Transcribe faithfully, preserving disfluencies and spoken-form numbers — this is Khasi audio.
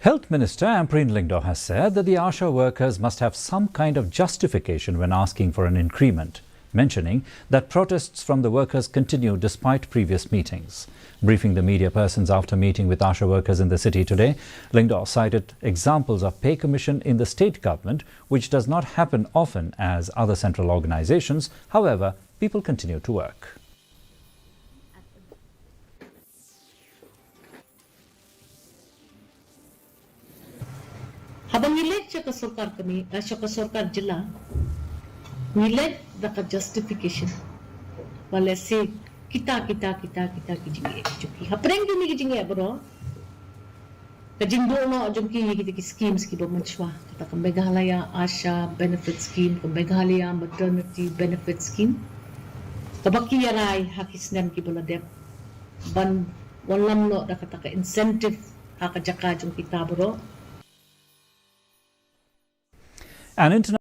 Health Minister Ampareen Lyngdoh has said that the ASHA workers must have some kind of justification when asking for an increment, mentioning that protests from the workers continue despite previous meetings. Briefing the media persons after meeting with ASHA workers in the city today, Lyngdoh cited examples of pay commission in the state government, which does not happen often as other central organizations. However, people continue to work. Haba ngi leit sha ka sorkar kmie, eh, sha ka sorkar jylla, ngi leit da ka justification ba lehse kita, kita, kita, kita ki jingeh ki jong ki. Hapdeng kine ki jingeh baroh, ka jingduh noh jong ki ïa kita ki schemes kiba mynshuwa, kata ka Meghalaya ASHA Benefit Scheme, ka Meghalaya Maternity Benefit Scheme, kaba ki ïarai ha ki snem kiba la dep ban wallam noh da kata ka incentive ha ka jaka jong kita baroh. An international